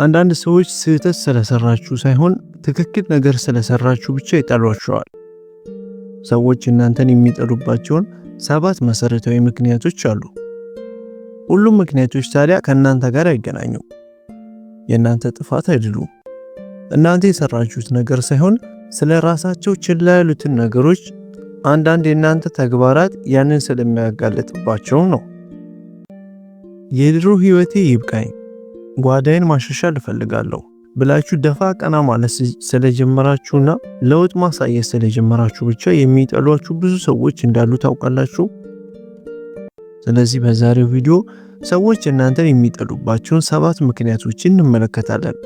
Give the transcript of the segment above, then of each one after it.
አንዳንድ ሰዎች ስህተት ስለሰራችሁ ሳይሆን ትክክል ነገር ስለሰራችሁ ብቻ ይጠሏችኋል። ሰዎች እናንተን የሚጠሉባቸውን 7 መሰረታዊ ምክንያቶች አሉ። ሁሉም ምክንያቶች ታዲያ ከእናንተ ጋር አይገናኙም። የእናንተ ጥፋት አይደሉም። እናንተ የሰራችሁት ነገር ሳይሆን ስለ ራሳቸው ችላ ያሉትን ነገሮች አንዳንድ የእናንተ ተግባራት ያንን ስለሚያጋልጥባቸው ነው። የድሮ ህይወቴ ይብቃኝ፣ ጓዳዬን ማሻሻል እፈልጋለሁ ብላችሁ ደፋ ቀና ማለት ስለጀመራችሁና ለውጥ ማሳየት ስለጀመራችሁ ብቻ የሚጠሏችሁ ብዙ ሰዎች እንዳሉ ታውቃላችሁ። ስለዚህ በዛሬው ቪዲዮ ሰዎች እናንተን የሚጠሉባቸውን 7 ምክንያቶችን እንመለከታለን።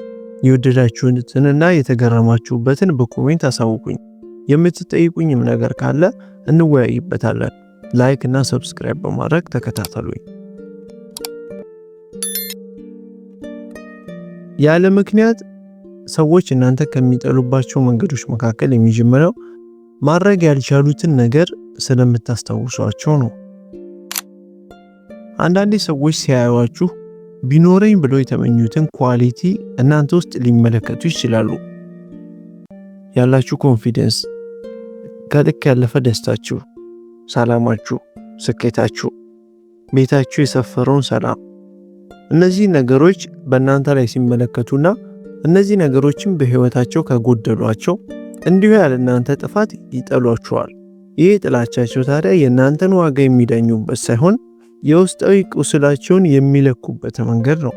የወደዳችሁትንና የተገረማችሁበትን በ comment አሳውቁኝ። የምትጠይቁኝም ነገር ካለ እንወያይበታለን። Like እና subscribe በማድረግ ተከታተሉኝ። ያለ ምክንያት ሰዎች እናንተ ከሚጠሉባቸው መንገዶች መካከል የሚጀምረው ማድረግ ያልቻሉትን ነገር ስለምታስታውሷቸው ነው። አንዳንዴ ሰዎች ሲያዩዋችሁ ቢኖረኝ ብለው የተመኙትን quality እናንተ ውስጥ ሊመለከቱ ይችላሉ። ያላችሁ confidence፣ ከልክ ያለፈ ደስታችሁ፣ ሰላማችሁ፣ ስኬታችሁ፣ ቤታችሁ የሰፈረውን ሰላም፣ እነዚህ ነገሮች በእናንተ ላይ ሲመለከቱና እነዚህ ነገሮችን በህይወታቸው ከጎደሏቸው እንዲሁ ያለ እናንተ ጥፋት ይጠሏችኋል። ይህ ጥላቻቸው ታዲያ የእናንተን ዋጋ የሚዳኙበት ሳይሆን የውስጣዊ ቁስላቸውን የሚለኩበት መንገድ ነው።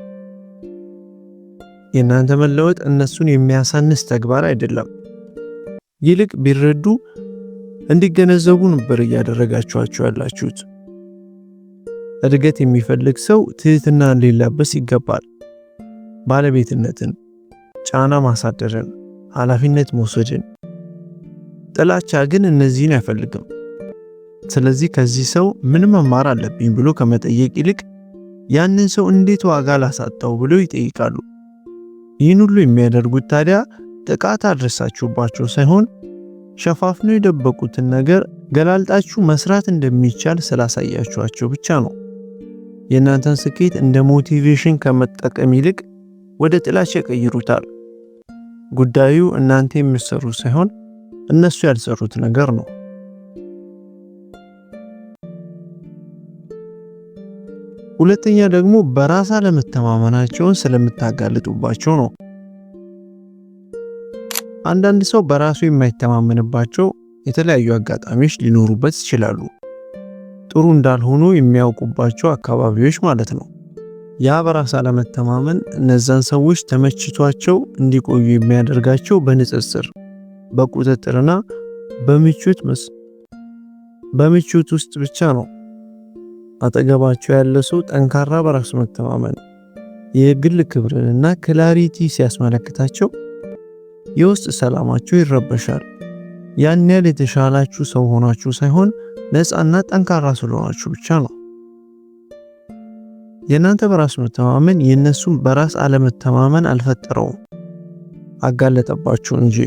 የእናንተ መለወጥ እነሱን የሚያሳንስ ተግባር አይደለም። ይልቅ ቢረዱ እንዲገነዘቡ ነበር እያደረጋችኋቸው ያላችሁት። እድገት የሚፈልግ ሰው ትህትናን ሊላበስ ይገባል። ባለቤትነትን፣ ጫና ማሳደርን፣ ኃላፊነት መውሰድን። ጥላቻ ግን እነዚህን አይፈልግም። ስለዚህ ከዚህ ሰው ምን መማር አለብኝ ብሎ ከመጠየቅ ይልቅ ያንን ሰው እንዴት ዋጋ ላሳጣው ብሎ ይጠይቃሉ። ይህን ሁሉ የሚያደርጉት ታዲያ ጥቃት አድረሳችሁባቸው ሳይሆን ሸፋፍነው የደበቁትን ነገር ገላልጣችሁ መስራት እንደሚቻል ስላሳያችኋቸው ብቻ ነው። የእናንተን ስኬት እንደ motivation ከመጠቀም ይልቅ ወደ ጥላቻ ይቀይሩታል። ጉዳዩ እናንተ የምትሰሩት ሳይሆን እነሱ ያልሰሩት ነገር ነው። ሁለተኛ ደግሞ በራስ አለመተማመናቸውን ስለምታጋልጡባቸው ነው። አንዳንድ ሰው በራሱ የማይተማመንባቸው የተለያዩ አጋጣሚዎች ሊኖሩበት ይችላሉ። ጥሩ እንዳልሆኑ የሚያውቁባቸው አካባቢዎች ማለት ነው። ያ በራስ አለመተማመን እነዛን ሰዎች ተመችቷቸው እንዲቆዩ የሚያደርጋቸው በንጽጽር፣ በቁጥጥርና በምቾት ውስጥ ብቻ ነው። አጠገባቸው ያለ ሰው ጠንካራ በራስ መተማመን፣ የግል ክብርንና clarity ሲያስመለክታቸው የውስጥ ሰላማቸው ይረበሻል። ያን ያህል የተሻላችሁ ሰው ሆናችሁ ሳይሆን ነፃና ጠንካራ ስለሆናችሁ ብቻ ነው። የእናንተ በራስ መተማመን የእነሱን በራስ አለመተማመን አልፈጠረውም፣ አጋለጠባችሁ እንጂ።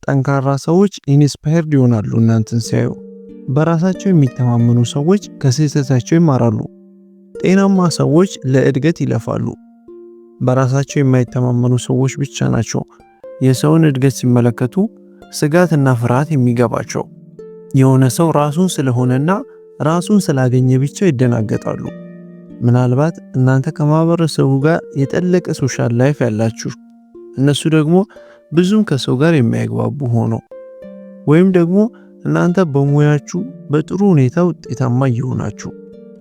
ጠንካራ ሰዎች inspired ይሆናሉ እናንተን ሲያዩ። በራሳቸው የሚተማመኑ ሰዎች ከስህተታቸው ይማራሉ። ጤናማ ሰዎች ለእድገት ይለፋሉ። በራሳቸው የማይተማመኑ ሰዎች ብቻ ናቸው የሰውን እድገት ሲመለከቱ ስጋትና ፍርሃት የሚገባቸው። የሆነ ሰው ራሱን ስለሆነና ራሱን ስላገኘ ብቻ ይደናገጣሉ። ምናልባት እናንተ ከማህበረሰቡ ጋር የጠለቀ social life ያላችሁ፣ እነሱ ደግሞ ብዙም ከሰው ጋር የማይግባቡ ሆኖ፣ ወይም ደግሞ እናንተ በሙያችሁ በጥሩ ሁኔታ ውጤታማ እየሆናችሁ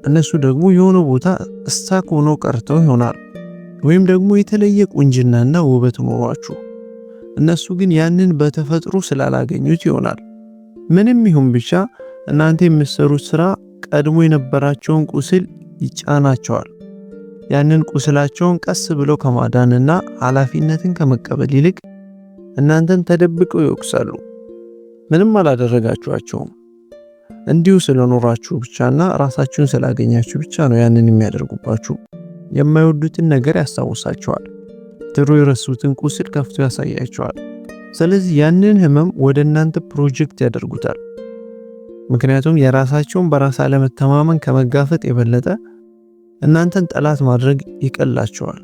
እነሱ ደግሞ የሆነ ቦታ stuck ሆኖ ቀርተው ይሆናል። ወይም ደግሞ የተለየ ቁንጅናና ውበት ኖሯችሁ እነሱ ግን ያንን በተፈጥሮ ስላላገኙት ይሆናል። ምንም ይሁን ብቻ እናንተ የምትሰሩት ስራ ቀድሞ የነበራቸውን ቁስል ይጫናቸዋል። ያንን ቁስላቸውን ቀስ ብለው ከማዳንና ኃላፊነትን ከመቀበል ይልቅ እናንተን ተደብቀው ይወቅሳሉ። ምንም አላደረጋችኋቸውም። እንዲሁ ስለኖራችሁ ብቻና ራሳችሁን ስላገኛችሁ ብቻ ነው ያንን የሚያደርጉባችሁ። የማይወዱትን ነገር ያስታውሳቸዋል። ድሮ የረሱትን ቁስል ከፍቶ ያሳያቸዋል። ስለዚህ ያንን ህመም ወደ እናንተ ፕሮጀክት ያደርጉታል። ምክንያቱም የራሳቸውን በራስ አለመተማመን ከመጋፈጥ የበለጠ እናንተን ጠላት ማድረግ ይቀላቸዋል።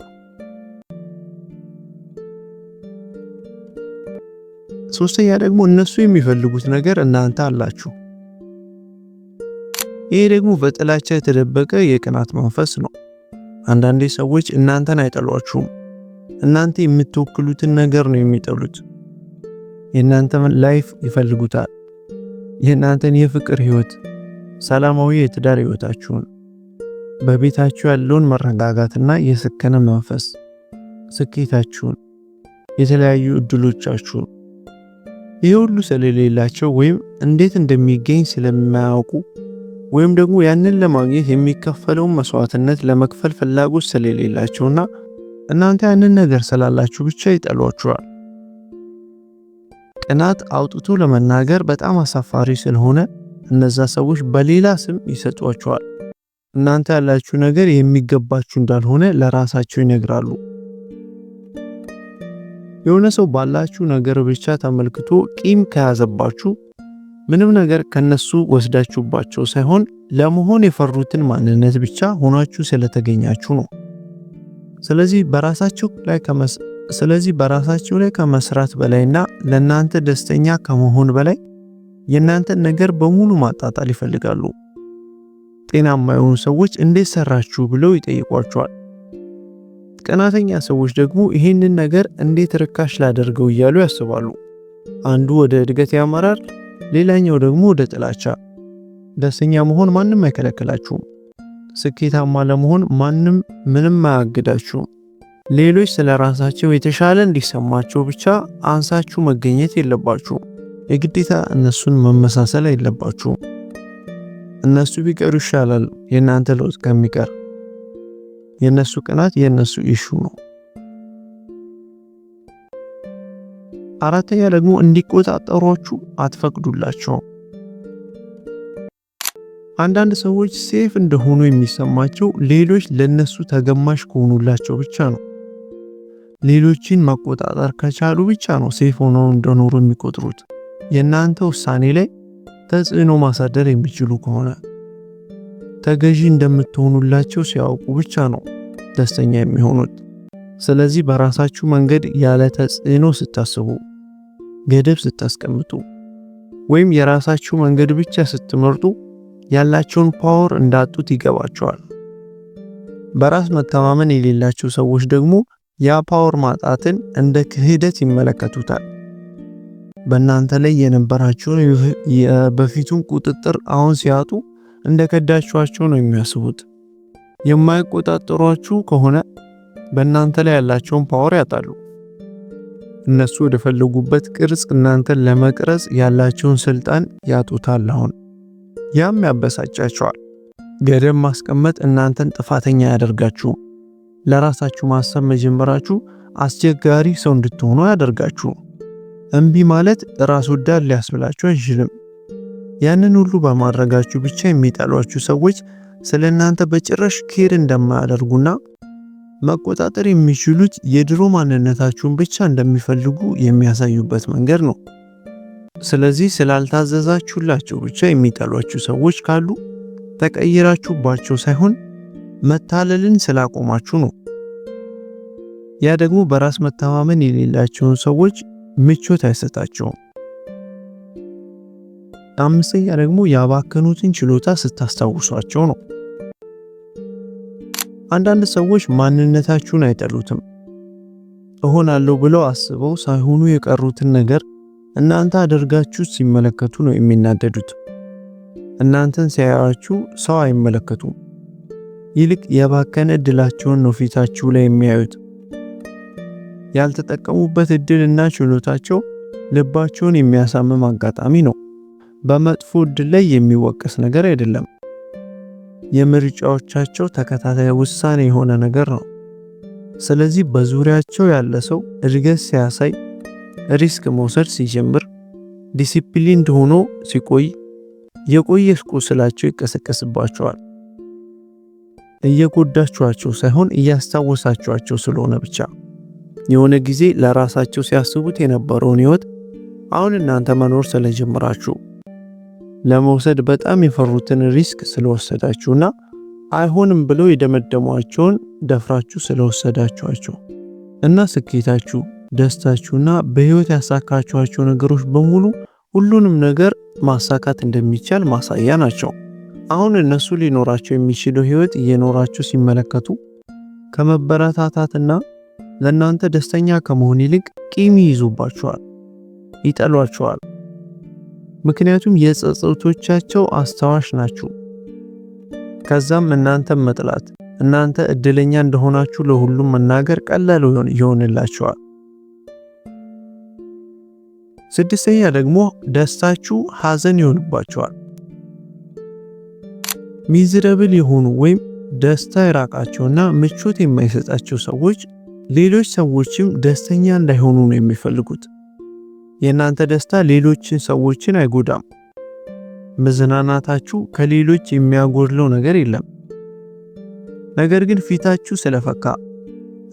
ሶስተኛ ደግሞ እነሱ የሚፈልጉት ነገር እናንተ አላችሁ። ይሄ ደግሞ በጥላቻ የተደበቀ የቅናት መንፈስ ነው። አንዳንዴ ሰዎች እናንተን አይጠሏችሁም፣ እናንተ የምትወክሉትን ነገር ነው የሚጠሉት። የእናንተን life ይፈልጉታል። የእናንተን የፍቅር ህይወት፣ ሰላማዊ የትዳር ህይወታችሁን፣ በቤታችሁ ያለውን መረጋጋትና የሰከነ መንፈስ፣ ስኬታችሁን፣ የተለያዩ እድሎቻችሁን። ይህ ሁሉ ስለሌላቸው ወይም እንዴት እንደሚገኝ ስለማያውቁ ወይም ደግሞ ያንን ለማግኘት የሚከፈለውን መስዋዕትነት ለመክፈል ፍላጎት ስለሌላቸውና እናንተ ያንን ነገር ስላላችሁ ብቻ ይጠሏችኋል። ቅናት አውጥቶ ለመናገር በጣም አሳፋሪ ስለሆነ እነዛ ሰዎች በሌላ ስም ይሰጧቸዋል። እናንተ ያላችሁ ነገር የሚገባችሁ እንዳልሆነ ለራሳቸው ይነግራሉ። የሆነ ሰው ባላችሁ ነገር ብቻ ተመልክቶ ቂም ከያዘባችሁ ምንም ነገር ከነሱ ወስዳችሁባቸው ሳይሆን ለመሆን የፈሩትን ማንነት ብቻ ሆናችሁ ስለተገኛችሁ ነው። ስለዚህ በራሳቸው ላይ ከመስራት በላይና ለናንተ ደስተኛ ከመሆን በላይ የእናንተን ነገር በሙሉ ማጣጣል ይፈልጋሉ። ጤናማ የሆኑ ሰዎች እንዴት ሰራችሁ ብለው ይጠይቋቸዋል። ቀናተኛ ሰዎች ደግሞ ይህንን ነገር እንዴት ርካሽ ላደርገው እያሉ ያስባሉ። አንዱ ወደ እድገት ያመራል፣ ሌላኛው ደግሞ ወደ ጥላቻ። ደስተኛ መሆን ማንም አይከለክላችሁም። ስኬታማ ለመሆን ማንም ምንም አያግዳችሁም። ሌሎች ስለ ራሳቸው የተሻለ እንዲሰማቸው ብቻ አንሳችሁ መገኘት የለባችሁም። የግዴታ እነሱን መመሳሰል የለባችሁም። እነሱ ቢቀሩ ይሻላል የእናንተ ለውጥ ከሚቀር። የእነሱ ቅናት የእነሱ issue ነው። አራተኛ ደግሞ እንዲቆጣጠሯችሁ አትፈቅዱላቸውም። አንዳንድ ሰዎች safe እንደሆኑ የሚሰማቸው ሌሎች ለነሱ ተገማሽ ከሆኑላቸው ብቻ ነው። ሌሎችን መቆጣጠር ከቻሉ ብቻ ነው safe ሆነው እንደኖሩ የሚቆጥሩት። የእናንተ ውሳኔ ላይ ተጽዕኖ ማሳደር የሚችሉ ከሆነ፣ ተገዢ እንደምትሆኑላቸው ሲያውቁ ብቻ ነው ደስተኛ የሚሆኑት። ስለዚህ በራሳችሁ መንገድ ያለ ተጽዕኖ ስታስቡ፣ ገደብ ስታስቀምጡ ወይም የራሳችሁ መንገድ ብቻ ስትመርጡ ያላቸውን power እንዳጡት ይገባቸዋል። በራስ መተማመን የሌላቸው ሰዎች ደግሞ ያ power ማጣትን እንደ ክህደት ይመለከቱታል። በእናንተ ላይ የነበራቸውን የበፊቱን ቁጥጥር አሁን ሲያጡ እንደ ከዳችኋቸው ነው የሚያስቡት። የማይቆጣጠሯችሁ ከሆነ በእናንተ ላይ ያላቸውን power ያጣሉ። እነሱ ወደፈለጉበት ቅርጽ እናንተን ለመቅረጽ ያላቸውን ስልጣን ያጡታል። አሁን ያም ያበሳጫቸዋል። ገደብ ማስቀመጥ እናንተን ጥፋተኛ አያደርጋችሁም። ለራሳችሁ ማሰብ መጀመራችሁ አስቸጋሪ ሰው እንድትሆኑ አያደርጋችሁም። እምቢ ማለት ራስ ወዳድ ሊያስብላችሁ አይችልም። ያንን ሁሉ በማድረጋችሁ ብቻ የሚጠሏችሁ ሰዎች ስለ እናንተ በጭራሽ care እንደማያደርጉና መቆጣጠር የሚችሉት የድሮ ማንነታችሁን ብቻ እንደሚፈልጉ የሚያሳዩበት መንገድ ነው። ስለዚህ ስላልታዘዛችሁላቸው ብቻ የሚጠሏችሁ ሰዎች ካሉ ተቀይራችሁባቸው ሳይሆን መታለልን ስላቆማችሁ ነው። ያ ደግሞ በራስ መተማመን የሌላቸውን ሰዎች ምቾት አይሰጣቸውም። አምስተኛ ደግሞ ያባከኑትን ችሎታ ስታስታውሷቸው ነው። አንዳንድ ሰዎች ማንነታችሁን አይጠሉትም። እሆናለሁ ብለው አስበው ሳይሆኑ የቀሩትን ነገር እናንተ አድርጋችሁ ሲመለከቱ ነው የሚናደዱት። እናንተን ሲያያችሁ ሰው አይመለከቱም። ይልቅ የባከነ እድላቸውን ነው ፊታችሁ ላይ የሚያዩት። ያልተጠቀሙበት እድል እና ችሎታቸው ልባቸውን የሚያሳምም አጋጣሚ ነው። በመጥፎ እድል ላይ የሚወቀስ ነገር አይደለም። የምርጫዎቻቸው ተከታታይ ውሳኔ የሆነ ነገር ነው። ስለዚህ በዙሪያቸው ያለ ሰው እድገት ሲያሳይ፣ risk መውሰድ ሲጀምር፣ disciplined ሆኖ ሲቆይ የቆየ ቁስላቸው ይቀሰቀስባቸዋል። እየጎዳችኋቸው ሳይሆን እያስታወሳችኋቸው ስለሆነ ብቻ። የሆነ ጊዜ ለራሳቸው ሲያስቡት የነበረውን ህይወት አሁን እናንተ መኖር ስለጀመራችሁ፣ ለመውሰድ በጣም የፈሩትን risk ስለወሰዳችሁና አይሆንም ብለው የደመደሟቸውን ደፍራችሁ ስለወሰዳችኋቸው እና ስኬታችሁ ደስታችሁና በህይወት ያሳካችኋቸው ነገሮች በሙሉ ሁሉንም ነገር ማሳካት እንደሚቻል ማሳያ ናቸው። አሁን እነሱ ሊኖራቸው የሚችለው ህይወት እየኖራችሁ ሲመለከቱ ከመበረታታትና ለእናንተ ደስተኛ ከመሆን ይልቅ ቂም ይይዙባችኋል፣ ይጠሏችኋል። ምክንያቱም የጸጸቶቻቸው አስታዋሽ ናችሁ። ከዛም እናንተን መጥላት፣ እናንተ እድለኛ እንደሆናችሁ ለሁሉም መናገር ቀላል ይሆንላችኋል። ስድስተኛ ደግሞ ደስታችሁ ሐዘን ይሆንባችኋል። Miserable የሆኑ ወይም ደስታ የራቃቸውና ምቾት የማይሰጣቸው ሰዎች ሌሎች ሰዎችም ደስተኛ እንዳይሆኑ ነው የሚፈልጉት። የእናንተ ደስታ ሌሎችን ሰዎችን አይጎዳም። መዝናናታችሁ ከሌሎች የሚያጎድለው ነገር የለም። ነገር ግን ፊታችሁ ስለፈካ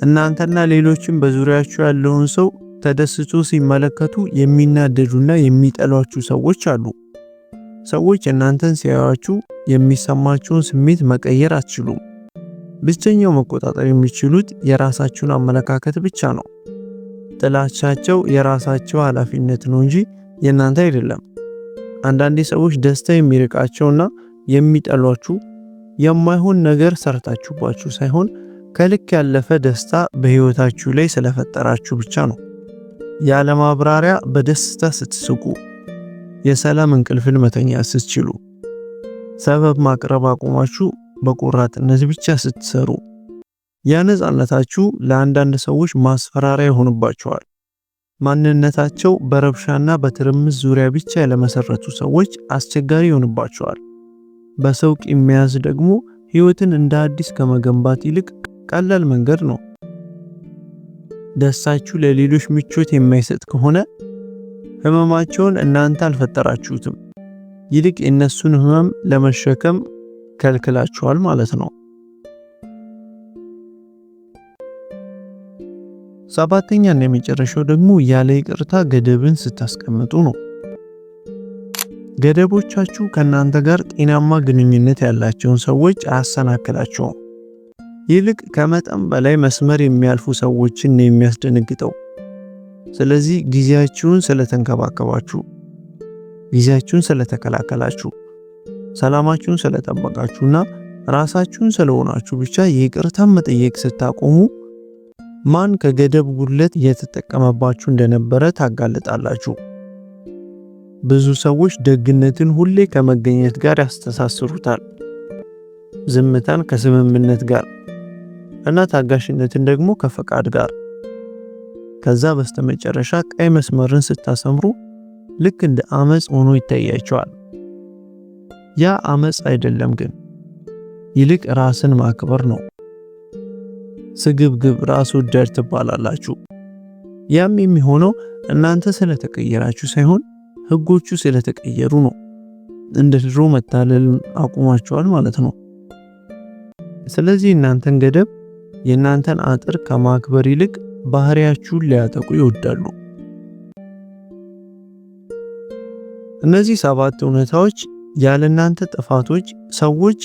እናንተና ሌሎችን በዙሪያችሁ ያለውን ሰው ተደስቶ ሲመለከቱ የሚናደዱና የሚጠሏችሁ ሰዎች አሉ። ሰዎች እናንተን ሲያዩአችሁ የሚሰማቸውን ስሜት መቀየር አትችሉም። ብቸኛው መቆጣጠር የሚችሉት የራሳችሁን አመለካከት ብቻ ነው። ጥላቻቸው የራሳቸው ኃላፊነት ነው እንጂ የእናንተ አይደለም። አንዳንዴ ሰዎች ደስታ የሚርቃቸውና የሚጠሏችሁ የማይሆን ነገር ሰርታችሁባችሁ ሳይሆን ከልክ ያለፈ ደስታ በህይወታችሁ ላይ ስለፈጠራችሁ ብቻ ነው። ያለ ማብራሪያ በደስታ ስትስቁ፣ የሰላም እንቅልፍን መተኛ ስትችሉ፣ ሰበብ ማቅረብ አቁማችሁ በቆራጥነት ብቻ ስትሰሩ፣ ያ ነፃነታችሁ ለአንዳንድ ሰዎች ማስፈራሪያ ይሆንባቸዋል። ማንነታቸው በረብሻና በትርምስ ዙሪያ ብቻ ለመሰረቱ ሰዎች አስቸጋሪ ይሆንባቸዋል። በሰው ቂም መያዝ ደግሞ ህይወትን እንደ አዲስ ከመገንባት ይልቅ ቀላል መንገድ ነው። ደስታችሁ ለሌሎች ምቾት የማይሰጥ ከሆነ ህመማቸውን እናንተ አልፈጠራችሁትም፣ ይልቅ የእነሱን ህመም ለመሸከም ከልክላችኋል ማለት ነው። ሰባተኛና የመጨረሻው ደግሞ ያለ ይቅርታ ገደብን ስታስቀምጡ ነው። ገደቦቻችሁ ከእናንተ ጋር ጤናማ ግንኙነት ያላቸውን ሰዎች አያሰናክላቸውም። ይልቅ ከመጠን በላይ መስመር የሚያልፉ ሰዎችን ነው የሚያስደነግጠው። ስለዚህ ጊዜያችሁን ስለተንከባከባችሁ፣ ጊዜያችሁን ስለተከላከላችሁ፣ ሰላማችሁን ስለጠበቃችሁና ራሳችሁን ስለሆናችሁ ብቻ ይቅርታን መጠየቅ ስታቆሙ ማን ከገደብ ጉድለት እየተጠቀመባችሁ እንደነበረ ታጋልጣላችሁ። ብዙ ሰዎች ደግነትን ሁሌ ከመገኘት ጋር ያስተሳስሩታል፣ ዝምታን ከስምምነት ጋር እና ታጋሽነትን ደግሞ ከፈቃድ ጋር። ከዛ በስተመጨረሻ ቀይ መስመርን ስታሰምሩ ልክ እንደ አመፅ ሆኖ ይታያቸዋል። ያ አመፅ አይደለም ግን ይልቅ ራስን ማክበር ነው። ስግብግብ፣ ራስ ወዳድ ትባላላችሁ። ያም የሚሆነው እናንተ ስለተቀየራችሁ ሳይሆን ህጎቹ ስለተቀየሩ ነው። እንደ ድሮ መታለል አቁማችኋል ማለት ነው። ስለዚህ እናንተን ገደብ የእናንተን አጥር ከማክበር ይልቅ ባህሪያችሁን ሊያጠቁ ይወዳሉ። እነዚህ ሰባት እውነታዎች ያለ እናንተ ጥፋቶች ሰዎች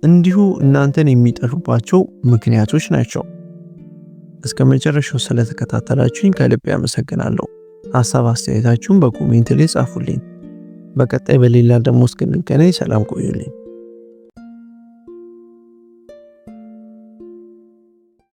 እንዲሁ እናንተን የሚጠሉባቸው ምክንያቶች ናቸው። እስከ መጨረሻው ስለተከታተላችሁኝ ከልብ ያመሰግናለሁ። ሀሳብ አስተያየታችሁን በ comment ላይ ጻፉልኝ። በቀጣይ በሌላ ደግሞ እስክንገናኝ ሰላም ቆዩልኝ።